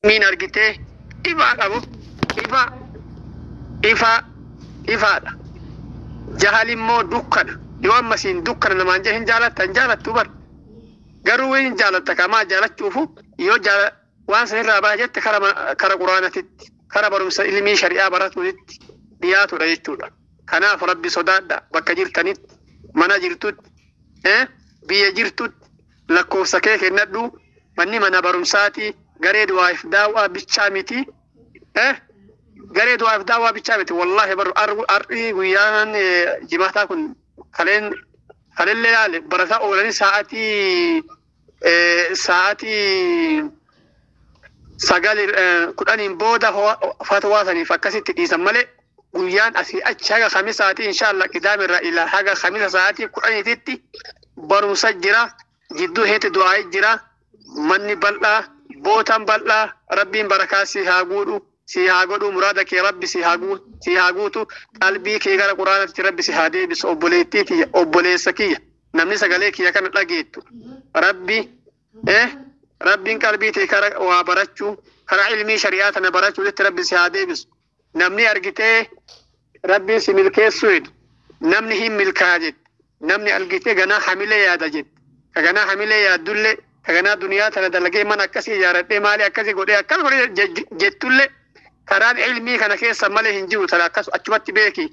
Ilmiin argitee ifaa qabu ifaa ifaa ifaadha. Jahal immoo dukkana. Yoo ammasiin dukkana namaan jee hin jaalatta, hin jaalattu bar. Garuu hin jaalatta kamaa jaalachuufu yoo jaala waan san irraa baha jette kara quraanatitti, kara barumsa ilmii shari'aa baratuutitti dhiyaatudha jechuudha. Kanaaf Rabbi sodaadha bakka jirtanitti, mana jirtutti, biyya jirtutti lakkoofsa kee kennadhu. Manni mana barumsaati, garee du'aaf daawwaa bichaa miti. Garee du'aaf daawwaa bichaa miti. Wallaahi bar ar'i guyyaan jimaataa kun kaleen kalellee laale barataa oolanii sa'aatii 9 10n booda fatwaa saniif akkasitti dhiisan malee guyyaan asii achi haga kamisaatii, inshallah, qidaamirraa ilaa haga kamisa sa'aatii 10titti barumsa jira. Jidduu heeti du'aa jira. Manni bal'aa, bootaan bal'aa. Rabbiin barakaa si haa guudhu, si haa godhu. Muraada kee Rabbi si haa guutu. Qalbii kee gara quraanatti Rabbi si haa deebisu. Obboleettii tiyya, obboleessa kiyya, namni sagalee kiyya kana dhageettu, Rabbi Rabbiin qalbii tee kara waa barachuu, kara ilmii shari'aa tana barachuutti Rabbi si haa deebisu. Namni argitee Rabbiin si milkeessuu jedhu, namni hin milkaa jedhu, namni argitee ganaa hamilee yaada jedhu, ka ganaa hamilee yaaddullee, ka ganaa duniyaa tana dalagee mana akkasii ijaaradhee, maali akkasii godhee, akkas godhee jettullee, karaan ilmii kana keessa malee hin jiru. Tana akkas achumatti beeki,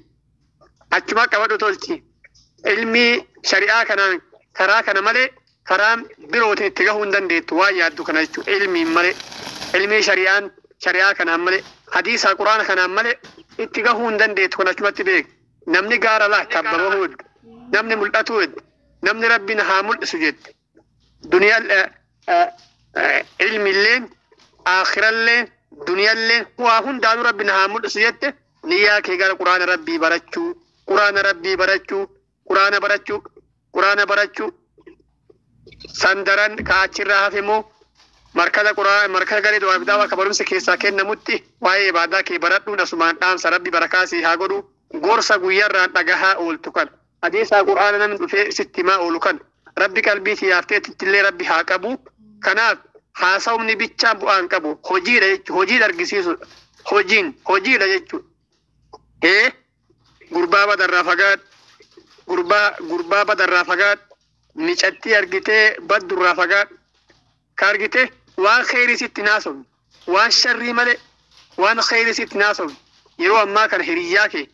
achuma qabadhu, tolchi. Ilmii shari'aa kanaan karaa kana malee karaan birootiin itti gahuu hin dandeettu waan yaaddu kana jechuudha. Ilmiin malee, ilmii shari'aa kanaan malee, hadiisaa quraana kanaan malee itti gahuu hin dandeettu. Kana achumatti beeki. Namni gaara laa tabba bahuu heddu, namni mul'atuu heddu, namni Rabbiin haa mul'isu jedhu, duniyaa ilmiilleen, aakhiralleen, duniyaalleen, waa hundaanuu Rabbiin haa mul'isu jette, niyyaa kee gara quraana Rabbii barachuu, quraana Rabbii barachuu, quraana barachuu, quraana barachuu. Sandaran ka achirraa hafe immoo markaza quraana, markaza garee du'aaf daawaa ka barumsa keessaa kennamutti waa'ee ibaadaa kee baradhuun asumaan dhaamsa. Rabbi barakaa sii haa godhu. Gorsa guyyaarraan dhagahaa ooltu kan hadiisaa quraana namni dhufee sitti himaa oolu kan Rabbi qalbii si yaaftee illee Rabbi haa qabu. Kanaaf haasawni bichaan bu'aan qabu, hojiidha jechuudha. Hojiin argisiisudha, hojiin hojiidha jechuudha. Ee, gurbaa badarraa fagaadhu, gurbaa badarraa fagaadhu, micattii argitee baddurraa fagaadhu, ka argitee waan kheyrii sitti naasofne, waan sharrii malee waan kheyrii sitti naasofne. Yeroo ammaa kana hiriyyaa kee,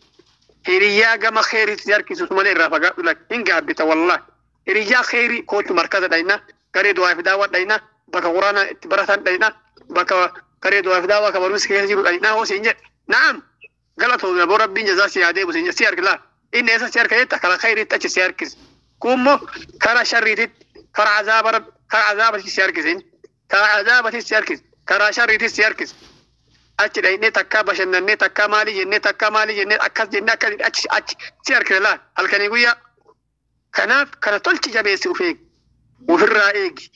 hiriyyaa gama kheyriitti harkisu malee irraa fagaadhu. Lak hin gaabbita wallahi. Hiriyyaa kheyrii, kootu markaza dhayna, garee du'aa fi daawwaa dhayna, bakka quraana itti baratan dhayna, bakka garee du'aa fi daawwaa ka barumsi keessa jiru dhayna hoo siin jedhe, na'am, galatoomna boo, Rabbiin jazaa si haa deebisu siin si harkisa. Inni eessa si harka jetta? Kara kheyriitti achi si harkisa. Kunimmoo kara sharriititti, kara azaaba Rabbi, kara azaabatti si harkisin, kara azaabatti si harkisa, karaa sharriitti si harkisa. Achi dhaynee takkaa bashannannee, takkaa maalii jennee, takkaa maalii jennee, akkas jennee, akkas achi achi si harkisa laa halkanii guyyaa. Kanaaf kana tolchi, jabeessi, of eegi, ofirraa eegi,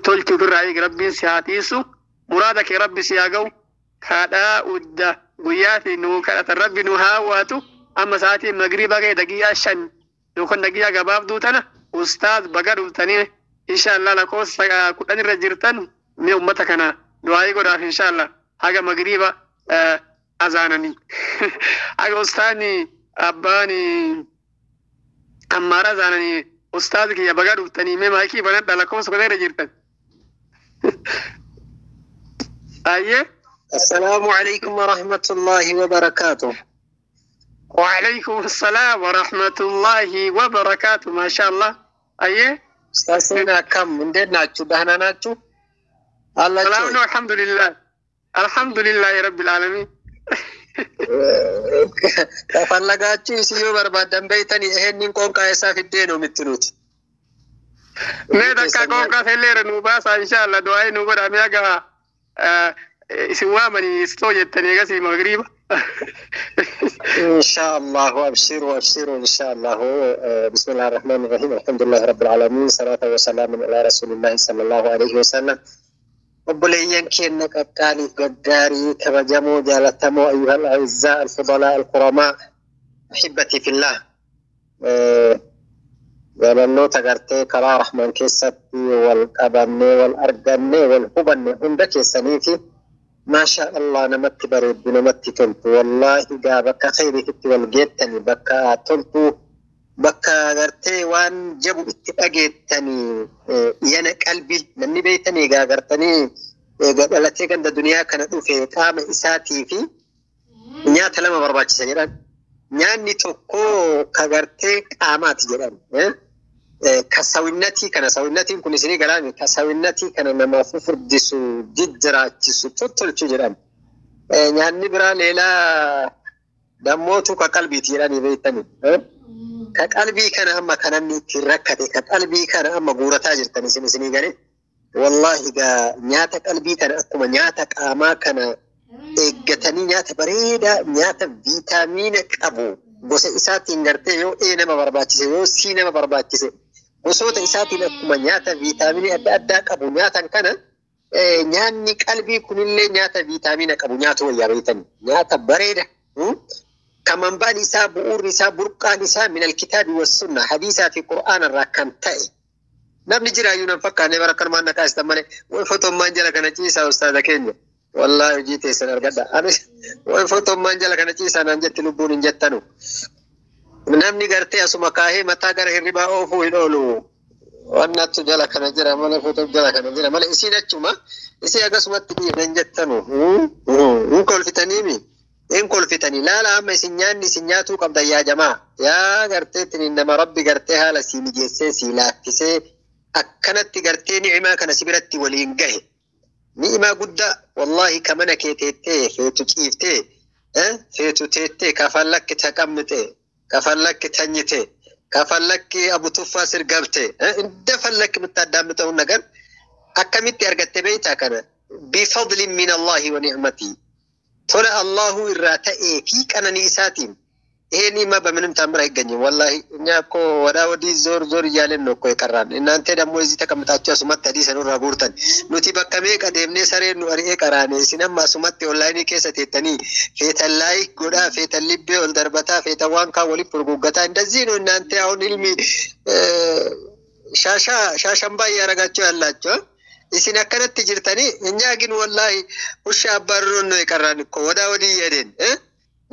tolchi, ofirraa eegi. Rabbiin si haa tiisu, muraada kee Rabbi si haa ga'u. Kadhaa udda guyyaa fi nuu kadhatan Rabbi nu haa waatu. Amma sa'aatiin magriiba ga'e, daqiiqaa 5 yookaan daqiiqaa gabaabduu tana. Ustaaz, baga dhuftanii. Inshallah lakkoofsa 10 irra jirtan. Mee ummata kana du'aayii godhaaf. Inshallah haga magriiba azaananii, haga ustaani abbaan ammaara azaananii. Ustaaz kiyya, baga dhuftanii. Mee maayikii banadha, lakkoofsa 10 irra jirtan. Ayyee. السلام عليكم ورحمة الله وبركاته. وعليكم السلام ورحمة الله وبركاته. ما شاء الله، أيه. ኡስታዝና ከም እንዴት ናችሁ? ደህና ናችሁ? አላችሁ? ሰላም ነው፣ الحمد لله، الحمد لله رب العالمين። ከፈለጋችሁ isin yoo barbaadan beeytan ይሄንን ቋንቋ eessaa fiddee ነው የምትሉት? Mee takka qoonqaa selleera nuu baasaa, inshallah du'aa'ii nuu godhaa. Mee haga isin waamanii istoo jettanii egasii magriiba. إن شاء الله، أبشروا أبشروا إن شاء الله. بسم الله الرحمن الرحيم، الحمد لله رب العالمين، صلاة وسلام على رسول الله صلى الله عليه وسلم. Obboleeyyan keenya qaqqaaliif gaggaarii, kabajamoo, jaalatamoo, أيها الأعزاء الفضلاء الكرماء، أحبتي في الله، jaalalloota gartee karaa rahmaan keessatti wal qabannee, wal argannee, wal hubanne, hunda keessaniifi Maasha Allah, namatti bareeddu, namatti toltu. Wallaahi gaa bakka khayriitti wal geettani, bakka toltu, bakka gartee waan jabu itti dhageettanii, yana qalbii namni beeytanii gaa gartanii dhalatee ganda duniyaa kana dhufe qaama isaatii fi nyaata lama barbaachisa jedhan. Nyaanni tokko ka gartee qaamaati jedhan. Ka sawinnatii kana, sawinnatiin kun isinii galaami, ka sawinnatii kana namaaf furdisu, jijjiraachisu, tottolchu jedhan. Nyaanni biraa leelaa dammootu ka qalbiiti jedhanii beektanii. Ka qalbii kana amma kan namni ittiin rakkate, ka qalbii kana amma guurataa jirtan isin isinii galee. Wallaahi gaa nyaata qalbii kana akkuma nyaata qaamaa kana eeggatanii, nyaata bareedaa, nyaata viitaamiina qabu gosa isaatiin gartee yoo A nama barbaachise, yoo C nama barbaachise, gosoota isaatiin akkuma nyaata viitaaminii adda addaa qabu nyaatan kana, nyaanni qalbii kunillee nyaata viitaamiina qabu nyaatu wayyaa beeytanii, nyaata bareeda kan manbaan isaa, bu'uurri isaa, burqaan isaa من الكتاب والسنة, hadiisaa fi qur'aana irraa kan ta'e. Namni jiraayyuu nan fakkaanne bara akkanumaan naqaa istan malee. Way fotommaan jala kana ciisaa, ustaaza keenya, wallaahi hojii teessan argadha. Ani way fotommaan jala kana ciisaa naan jetti lubbuun hin jettanu. Namni gartee asuma kaahee mataa gara hirribaa oofuu hin oolu. Wannattu jala kana jira malee, foto jala kana jira malee, isiin achuma isii akkasumatti dhiifne hin jettanu. Hin kolfitaniimi. Hin kolfitanii. Laala, amma isin nyaanni isin nyaatuu qabdan, yaa jamaa, yaa gartee tiniin nama rabbi gartee haala sii mijeessee sii laaffisee akkanatti gartee ni'imaa kana si biratti waliin gahe. Ni'imaa guddaa wallaahi, ka mana kee teettee feetu ciiftee, feetu teettee, kafallakki taqammite, kafallakki tanyite, kafallakki abutuffaa sirgabte, እንደፈለክ የምታዳምጠውን ነገር akkamitti argatte beeytaa? Kana بفضل من الله ونعمته, tola Allahu irraa ta'ee fi qananii isaatiin. ይሄ ኒዕማ በምንም ታምር አይገኝም። ወላሂ እኛ እኮ ወዳ ወዲህ ዞር ዞር እያለን ነው እኮ የቀራን። እናንተ ደግሞ እዚህ ተቀምጣችሁ asumatti hadiisa nurraa guurtan. Nuti bakka meeqa deemnee sareen nu ari'ee qaraane, isin amma asumatti onlaayinii keessa teettanii feetan like godhaa, feetan libbee ol darbataa, feetan waan kaan waliif furguggataa. እንደዚህ ነው እናንተ አሁን ilmi ሻሻ ሻሸንባ እያረጋችሁ ያላችሁ። Isin akkanatti jirtanii, እኛ ግን ወላሂ ውሻ አባርሮን ነው የቀራን እኮ ወዳ ወዲህ እየሄድን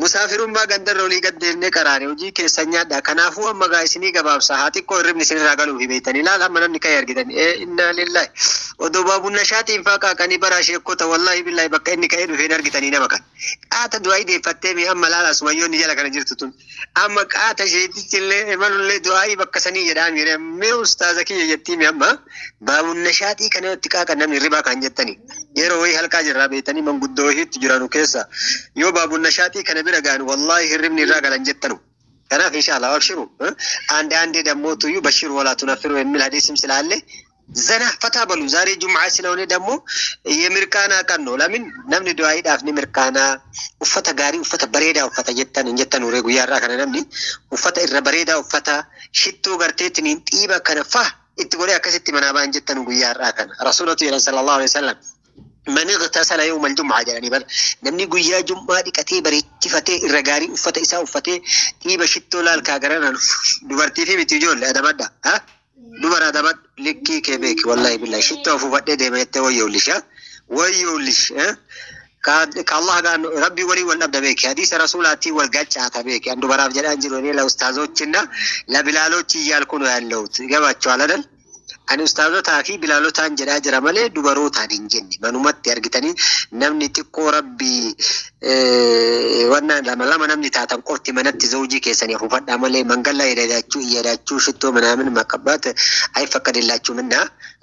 musaafirummaa gandarra olii gad deemnee qaraane. Hojii keessan nyaadha. Kanaafuu amma gaa isinii gabaabsa, haa xiqqoo hirribni isinirraa galuufi beeytanii. Laal, amma namni ka'e argitan. Inna lillahi, odoo baabunna shaatiin faa qaaqanii baraa sheekota, wallaahi billaahi bakka inni ka'ee dhufeen argitanii nama kan qaata du'aa deeffattee mi. Amma laala, sumayyoonni jala kana jirtu tun amma qaata sheetichi illee emalullee du'aa'ii bakka sanii jedhaa miire mee ustaaza kiyya jettii mi. Amma baabunna shaatii kana itti qaaqan namni hirribaa kan jettanii yeroo wayii halqaa jirraa beeytanii, manguddoo wayiitti jiranu keessa yoo baabunna shaatii kana bira gahan wallaahi hirribni irraa galan jettanu. Kanaaf inshallah አብሽሩ። አንድ አንዴ ደግሞ ትዩ بشروا ولا تنفروا የሚል ሀዲስም ስላለ ዘና ፈታ በሉ። ዛሬ ጁምዓ ስለሆነ ደግሞ የምርቃና ቀን ነው። ለምን namni du'aayiidhaaf ni mirkaana, uffata gaarii, uffata bareedaa uffata jettan hin jettan uree. Guyyaa irraa kana namni uffata irra bareedaa uffata, shittoo garteetiin xiiba kana fa itti godhee akkasitti manaa ba'an jettan guyyaa irraa kana. Rasuulatu jedhan صلى الله عليه وسلم من اغتسل يوم الجمعة jedhanii bar, namni guyyaa jum'aa dhiqatee bareechifatee irra gaarii uffata isaa uffatee xiiba shittoo laalkaa garanaan, dubartii fi miti ijoollee adabadha, ha dubara adabadhu, likkii kee beeki. Wallahi billahi shittoo afuufadhee deema jettee, wayyoolish wayyoolish, ከአላህ ጋር ረቢ ወሊ ወል dhabda beeki, hadiisa rasuulaatii wal gacaata beeki. An dubaraaf jedhaan jiru, እኔ ለኡስታዞችና ለቢላሎች እያልኩ ነው ያለሁት። ይገባቸዋል አይደል? Ani ustaazotaa fi bilaalotaan jedhaa jira malee dubarootaan hin jenne. Manumatti argitanii namni xiqqoo rabbii wanna lama lama namni taatan qofti manatti zawjii keessanii afuufadhaa malee mangalla yedachuu እየሄዳችሁ ሽቶ ምናምን መቀባት አይፈቀድላችሁም እና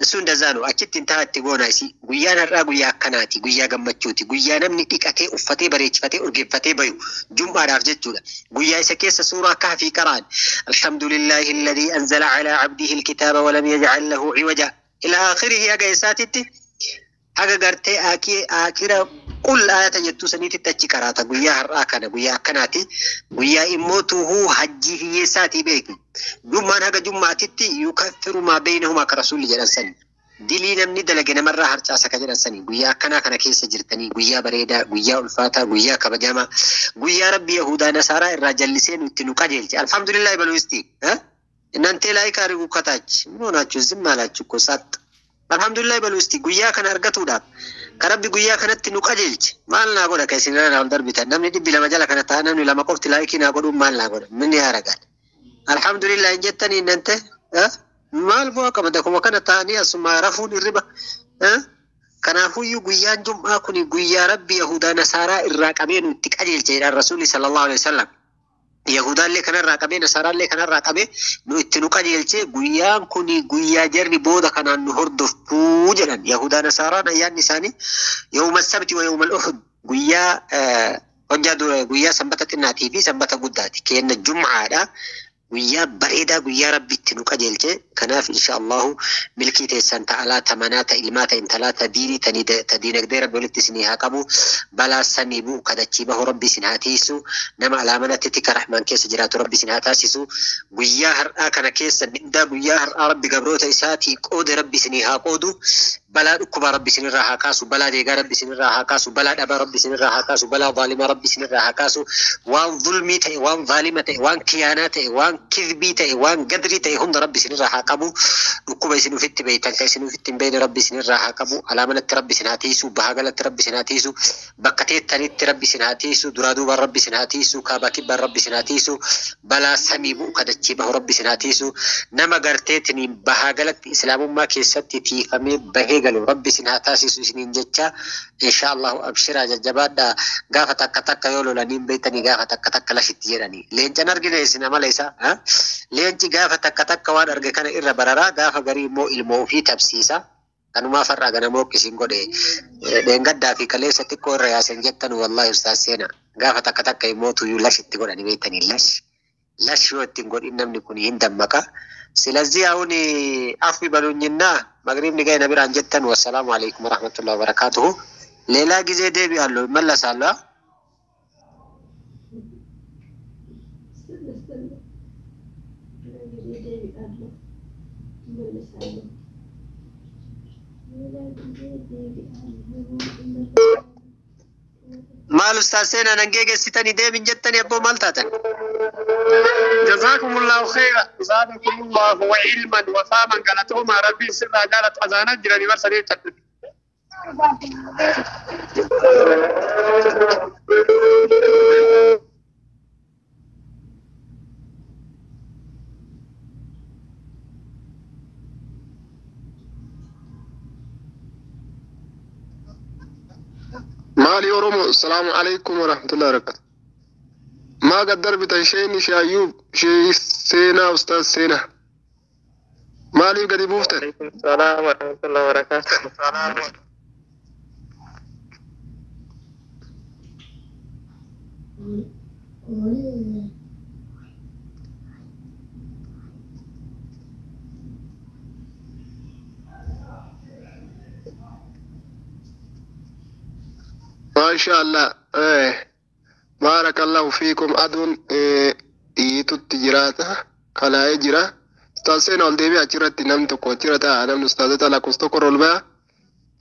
እሱ እንደዛ ነው። Achitti intaa itti goona isi. Guyyaan har'aa guyyaa akkanaati, guyyaa gammachuuti, guyyaa namni dhiqatee uffatee bareechifatee urgeeffatee bayu jum'aadhaaf jechuudha. Guyyaa isa keessa suuraa kaafii qara'an, الحمد لله الذي أنزل على عبده الكتاب ولم يجعل له عوجا إلى آخره, haga isaatitti, haga gartee akira qul ayata jettuu saniititti achi qaraata. Guyyaa har'aa kana guyyaa akkanaati, guyyaa immoo tuhuu hajjii hiyyeessaatii beeki. Jummaan haga jummaatitti يكفر ما بينهما ka rasuulli jedhan sani, dilii namni dalage namarraa harcaasa ka jedhan sani. Guyyaa akkanaa kana keessa jirtanii, guyyaa bareedaa, guyyaa ulfaataa, guyyaa kabajamaa, guyyaa rabbi yahudaa nasaaraa irraa jallisee nutti nu qajeelche, alhamdulillahi በሉ እስቲ። እናንተ like አድርጉ ከታች። ምን ሆናችሁ ዝም አላችሁ እኮ? ሳጥ አልሐምዱሊላህ በሉ እስቲ። Guyyaa kana argatuudhaaf Ka Rabbi guyyaa kanatti nu qajeelche maal naa godha ka isin irra naa ol darbitan namni 200 jala kana ta'a namni lama qofti laayikii naa godhuun maal naa godha minni haaragaan. Alhamdulillah hin jettanii nante maal bu'aa qaba dakuma kana ta'anii asuma rafuun hirriba. Kanaafuyyuu guyyaan jum'aa kun guyyaa Rabbi Yahudaa Nasaaraa irraa qabee nu itti qajeelche jedhan Rasuulli sallallahu alaihi wasallam. Yahudaallee kanarraa qabee Nasaaraallee kanarraa qabee nu itti nu qajeelche guyyaan kun guyyaa jarri booda kanaan nu hordoftuu jedhan. Yahudaa Nasaaraan ayyaanni isaanii yawma sabti wa yawma al-uhud guyyaa hojjaa dura guyyaa sanbata xinnaatii fi sanbata guddaati. Kenna jum'aadha. Guyyaa bareedaa guyyaa Rabbi itti nu qajeelche. Kanaaf insha Allahu milkii teessan ta alaa ta manaa ta ilmaa ta intalaa ta diinii ta diinagdee Rabbi walitti isinii haa qabu. Balaa samii bu'u kadachii bahu Rabbi isin haa tiisu. Nama alaa manatti tika Rahmaan keessa jiraatu Rabbi isin haa taasisu. Guyyaa har'aa kana keessa mindaa guyyaa har'aa Rabbi gabroota isaatii qoode Rabbi isinii haa qoodu. Balaa dhukkubaa Rabbi isinirraa haa kaasu. Balaa deegaa Rabbi isinirraa haa kaasu. Balaa dhabaa Rabbi isinirraa haa kaasu. Balaa zaalimaa Rabbi isinirraa haa kaasu. Waan zulmii ta'e, waan zaalima ta'e, waan kiyaanaa ta'e, waan kizbii ta'e, waan gadrii ta'e hunda Rabbi isinirraa haa qabu. Dhukkuba isin ufitti beektan kan isin ufitti hin beekne Rabbi isinirraa haa qabu. Alaa manatti Rabbi isin haa tiisu. Bahaa galatti Rabbi isin haa tiisu. Bakka teettanitti Rabbi isin haa tiisu. Duraa duubaan Rabbi isin haa tiisu. Kaabaa kibbaan Rabbi isin haa tiisu. Balaa samii bu'u kadachii bahu Rabbi isin haa tiisu. Nama garteetiniin bahaa galatti islaamummaa keessatti tiifamee bahee galu Rabbi isin haa taasisu isiniin jecha insha Allahu abshiraa jajjabaadha. Gaafa takka takka yoo lolaniin beektanii gaafa takka takka lashitti jedhanii. Leencan argine isin amala isaa. Leenci gaafa takka takka waan arge kana irra bararaa gaafa garii immoo ilmoo ofii tabsiisa. Kanumaa farraa ganamoo isin godhe dheengaddaa fi kaleessa xiqqoo irra yaasen jettan wallahi ustaaz seena. Gaafa takka takka immoo tuyyuu lashitti godhanii beektanii lash. Lash yoo ittiin godhin namni kun hin dammaqa. ስለዚህ አሁን አፍ በሉኝና መግሪብ ንጋይ ነብር አንጀተን ወሰላሙ አለይኩም ወራህመቱላሂ ወበረካቱሁ። ሌላ ጊዜ deebi'allu እመለሳለሁ። Maal ustaaz seenaa nan geegessitanii deebin jettanii abboo maal taatan? جزاكم الله خيرا زادكم الله وعلما وفهما قالتهما ربي سرا قالت أذانا جراني مرسلين. Maali Oromoo, salaamu alaikum warahmatullahi wabarakatuh. Maa gad darbitan sheeni Shaayyuub shee seenaa ustaaz seenaa. Maaliif gadi buuftan? Salaam warahmatullahi wabarakatuh. Maasha Allah. Baarakallahu fiikum aduun dhiitutti jiraata. Kalaa'ee jira. Ustaaz seenaa ol deebi'aa achirratti namni tokko achirra taa'a namni ustaazota lakkoofsa tokko irra ol ba'a.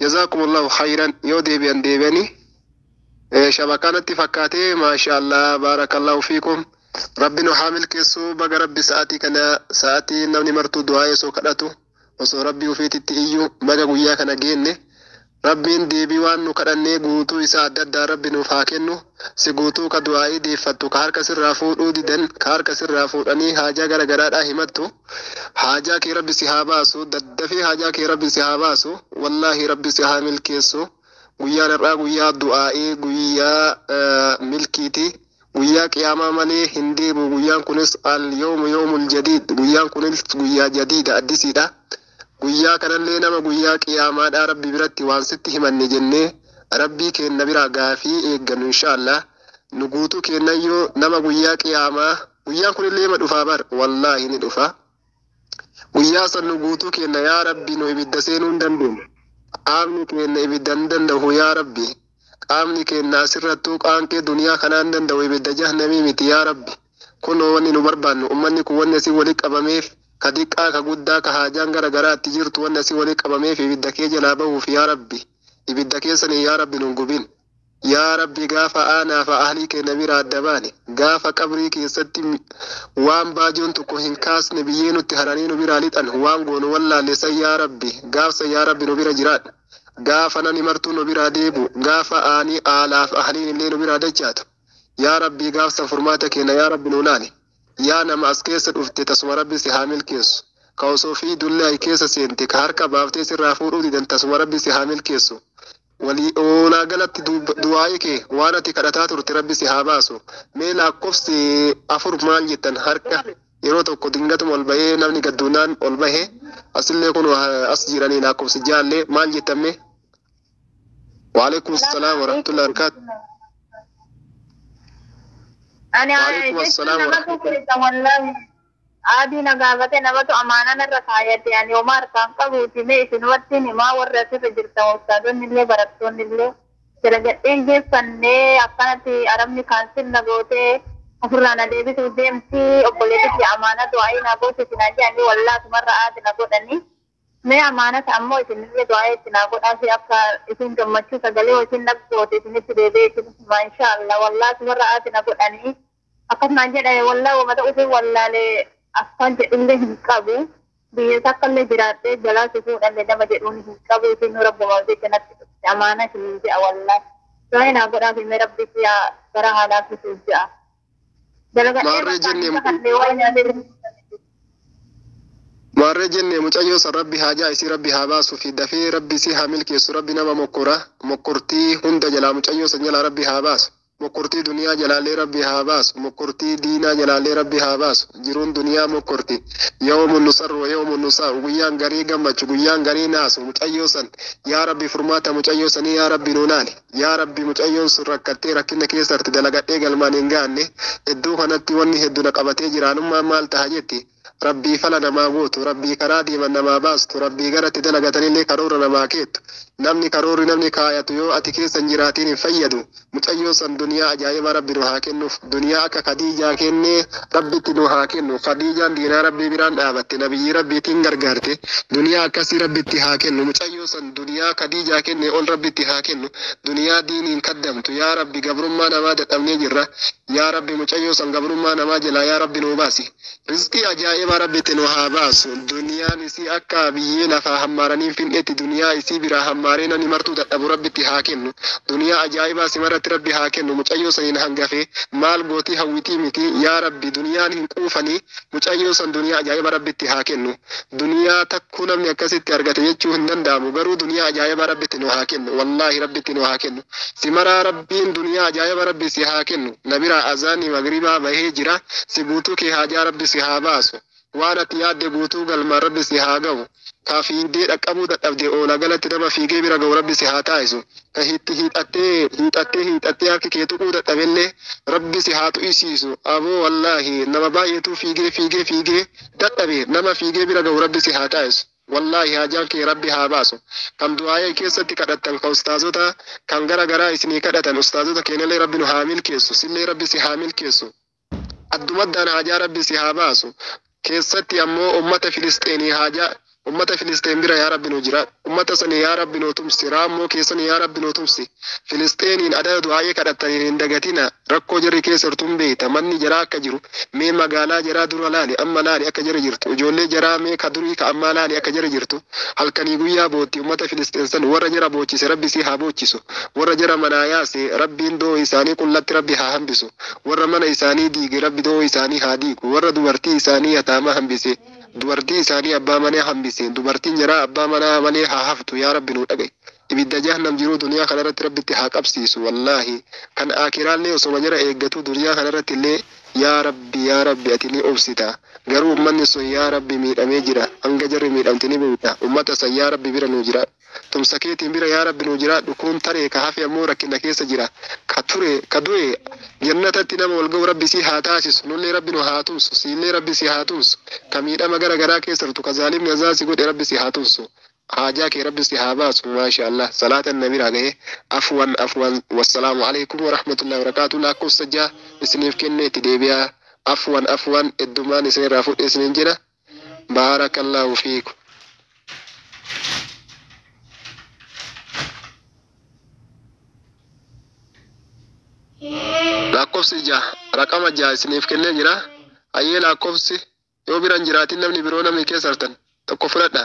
Jazaakumullahu khayran yoo deebi'an deebi'anii. Shabakaanatti fakkaatee maasha Allah baarakallahu fiikum. Rabbi nu haa milkeessu baga Rabbi sa'aatii kana sa'aatii namni martuu du'aa osoo kadhatu osoo Rabbi ofiititti iyyuu baga guyyaa kana geenne. Rabbiin deebii waan nu kadhannee guutuu isaa adda addaa Rabbi nuuf haa kennu. Si guutuu ka du'aa'ii deeffattu ka harka sirraa fuudhuu didan ka harka sirraa fuudhanii haajaa gara garaadhaa himattu. Haajaa kee Rabbi si haa baasu daddafee haajaa kee Rabbi si haa baasu wallaahi Rabbi si haa milkeessu. Guyyaan har'aa guyyaa du'aa'ii guyyaa milkiiti. Guyyaa qiyaamaa malee hin deebi'u. Guyyaan kunis al yawmu yawmul jadiid. Guyyaan kunis guyyaa jadiida addisiidha. Guyyaa kanallee nama guyyaa qiyaamaadhaa Rabbi biratti waan sitti himanne jennee Rabbii keenna biraa gaafii eeggannu inshaallah. Nu guutuu kennayyuu nama guyyaa qiyaamaa guyyaan kunillee ma dhufaa bar wallaahi ni dhufa. Guyyaa san nu guutuu kenna yaa Rabbi nu ibidda seenuu hin dandeenyu. Qaamni keenya ibidda hin danda'u yaa Rabbi. Qaamni keenya asirrattuu qaanqee duniyaa kanaa hin danda'u ibidda jahannamii miti yaa Rabbi. Kunoo wanni nu barbaannu ummanni kun wanni asii walitti qabameef ka xiqqaa ka guddaa ka haajaan gara garaatti jirtu wanni asii walitti qabameef ibidda kee jalaa bahuuf yaa Rabbi. Ibidda keessanii yaa Rabbi nu hin gubin. Yaa Rabbi gaafa aanaa fa ahlii keenya bira adda baane gaafa qabrii keessatti waan baajoon tokko hin kaasne biyyee nutti haranii nu biraa lixan waan goonu wallaalle san yaa Rabbi gaafsa yaa Rabbi nu bira jiraadha. Gaafa nani martuu nu biraa deebu, gaafa aanii aalaaf ahliin illee nu biraa dachaatu. Yaa Rabbii, gaafsan furmaata keenya yaa Rabbi nu laali. Yaa nama as keessa dhufte, tasuma Rabbi si haa milkeessu. Ka osoo fi dullaa keessa seente, ka harka baaftee sirraa fuudhuu didan, tasuma Rabbi si haa milkeessu. Walii oolaa galatti du'aa'ii kee waan ati kadhataa turte Rabbi si haa baasu. Mee lakkoofsi 4 maal jettan? Harka yeroo tokko dingatuma ol bahee, namni gadduunaan ol bahee asillee kun as jiranii, lakkoofsi jaallee maal jettan mee? Waalaikum salaam warahmatullahi wabarakatuh. Ani Waalaikum assalaam jechuun namatu keessa wallahi adii na gaafate, namatu amaanaan irra kaayate. Ani homaa harkaan qabuuti. Mee isin wattiin himaa, warri asirra jirtan, ustaadonni illee barattoonni illee jala gadheen geeffannee akkanatti arabni cancel na gootee ofirraa na deebisuuf deemti. Obboleettitti amaanaa du'aa'ii na goote isin jedhanii, wallaa sumarra aadi na godhanii. Mee amaanata ammoo isinillee du'aa'ii itti naa godhaa fi akka isin gammachuu sagalee isin na goote isinitti deebi'ee isin himaa, inshaallah. Wallaa sumarra aadi na godhanii akkasumaan jedhame. Wallaa uummata ofii wallaalee akkaan jedhullee hin qabu. Biyya takka illee jiraadhee jalaa si fuudhallee nama jedhuun hin qabu. Isin nu rabbumaaf jecha natti dhufte, amaana isin jedha. Wallaa du'aa'ii naa godhaa fi mee rabbi siyaa gara haalaa fisuuf jedha. Dalagadhee Maarree bakka jennee kallee waan nyaatee. Maarree jennee, mucayyoo san Rabbi haajaa isii Rabbi haa baasuu fi dafee Rabbi si haa milkeessu. Rabbi nama mokkora mokkortii hunda jalaa mucayyoo san jalaa Rabbi haa baasu. Mokkortii duniyaa jalaallee Rabbi haa baasu. Mokkortii diinaa jalaallee Rabbi haa baasu. Jiruun duniyaa mokkorti. Yawmun nusarru wa yawmun nusaa'u. Guyyaan garii gammachu, guyyaan garii naasu. Mucayyoo san yaa Rabbi, furmaata mucayyoo sanii yaa Rabbi nuu laali. Yaa Rabbi, mucayyoon sun rakkattee rakkina keessatti dalagadhee galmaan hin gaanne. Iddoo kanatti wanni hedduu na qabatee jiraanummaan maal taha jetti. Rabbii fala namaa gootu, Rabbii karaa deeman namaa baastu, Rabbii garatti dalagatanillee karoora namaa keettu. Namni karoorri namni kaayatu yoo ati keessa hin jiraatiin hin fayyadu. Mucayyoo san duniyaa ajaa'iba Rabbi nu haa kennuuf. Duniyaa akka Khadiijaa kennee Rabbitti nu haa kennu. Khadiijaan diinaa Rabbii biraan dhaabatte, nabiyyi Rabbiitiin gargaarte. Duniyaa akkasii Rabbitti haa kennu. Mucayyoo san duniyaa Khadiijaa kenne ol Rabbitti haa kennu. Duniyaa diiniin kaddamtu. Yaa Rabbi, gabrummaa namaa dadhabnee jirra. Yaa Rabbi, mucayyoo san gabrummaa namaa jalaa yaa Rabbi nuu baasi. Rizqii ajaa'ibaa Rabbitti nu haa baasu. Duniyaan isii akka biyyee lafaa hammaaranii fin'etti duniyaa isii biraa hammaaree namni martuu dadhabu Rabbitti haa kennu. Duniyaa ajaa'ibaa simarratti Rabbi haa kennu. Mucayyoo saniin hangafe maal gootii hawwitii miti. Yaa Rabbi, duniyaan hin quufanii, mucayyoo san duniyaa ajaa'iba Rabbitti haa kennu. Duniyaa takkuu namni akkasitti argate jechuu hin danda'amu. Garuu duniyaa ajaa'ibaa Rabbitti nu haa kennu. Wallaahi Rabbitti nu haa kennu. Simaraa Rabbiin duniyaa ajaa'iba Rabbi si haa kennu. Na biraa azaanii magribaa bahee jira. Si guutuu kee haajaa Rabbi si haa baasu. Waan ati yaadde guutuu galmaan Rabbi si haa ga'u. Ka fiigdee dhaqqabuu dadhabde oola galatti nama fiigee bira ga'u Rabbi si haa taasisu. Ka hiitti hiixattee hiixattee hiixattee harki kee tuquu dadhabellee Rabbi si haa tu'isiisu. Aboo wallaahi nama baay'eetu fiigee fiigee fiigee dadhabe, nama fiigee bira ga'u Rabbi si haa taasisu. Wallaahi haajaan kee Rabbi haa baasu. Kan du'aayee keessatti kadhattan, kan ustaazota kan gara garaa isinii kadhatan, ustaazota keenyallee Rabbi nu haa milkeessu. Sillee Rabbi si haa milkeessu. Addumaddaan haajaa Rabbi si haa baasu. Keessatti ammoo ummata Filisxeenii, haajaa ummata Filisxeen bira yaa Rabbi nu jira. Ummata sanii yaa Rabbi nu tumsi. Raammoo keessanii yaa Rabbi nu tumsi. Filisxeeniin adada du'aayee kadhattaniin hin dagatina. Rakkoo jarri keessa jirtu beeyta. Manni jaraa akka jiru mee magaalaa jaraa dura laali, amma laali akka jara jirtu. Ijoollee jaraa mee ka durii ka ammaa laali akka jara jirtu. Halkanii guyyaa bootti ummata Filisxeen san. Warra jara boochise Rabbi si haa boochisu. Warra jara manaa yaase Rabbiin doo isaanii qullatti Rabbi haa hambisu. Warra mana isaanii diige Rabbi doo isaanii haa diigu. Warra dubartii isaanii yataamaa hambise, dubartii isaanii abbaa manaa hambise, dubartiin jaraa abbaa manaa malee haa haftu. Yaa Rabbi nuu dhaga'i. Ibidda jahannam jiruu duniyaa kanarratti Rabbitti haa qabsiisu. Wallaahi kan akiraallee osoma jara eeggatu duniyaa kanarratti illee, yaa Rabbi, yaa Rabbi, ati ni obsita. Garuu ummanni sun yaa Rabbi miidhamee jira. Hanga jarri miidhamte ni beekta. Ummata san yaa Rabbi bira nuu jira. Tumsa keetiin bira yaa Rabbi nuu jiraadhu. Kun taree ka hafe ammoo rakkina keessa jira. Ka ture ka du'e jannatatti nama wal ga'u Rabbi si haa taasisu. Nullee Rabbi nu haa tumsu. Siillee Rabbi si haa tumsu. Ka miidhama gara garaa keessa jirtu, ka zaalimni azaa si godhe Rabbi si haa tumsu. Haajaa kee Rabbi si haa baasu. Maasha Allah. Salaatan na bira gahe. Afwan, afwan. Wassalaamu alaikum warahmatullahi wabarakaatu. Lakkoofsa 6 isiniif kenne, itti deebi'aa. Afwan, afwan, eddumaan isinirraa fudhe isiniin jedha. Baarakallaahu fiikum. Lakkoofsi 6, raqama 6 isiniif kennee jira. Hayyee, lakkoofsi yoo biran jiraatin namni biroo namni keessa hartan tokko fudhadha.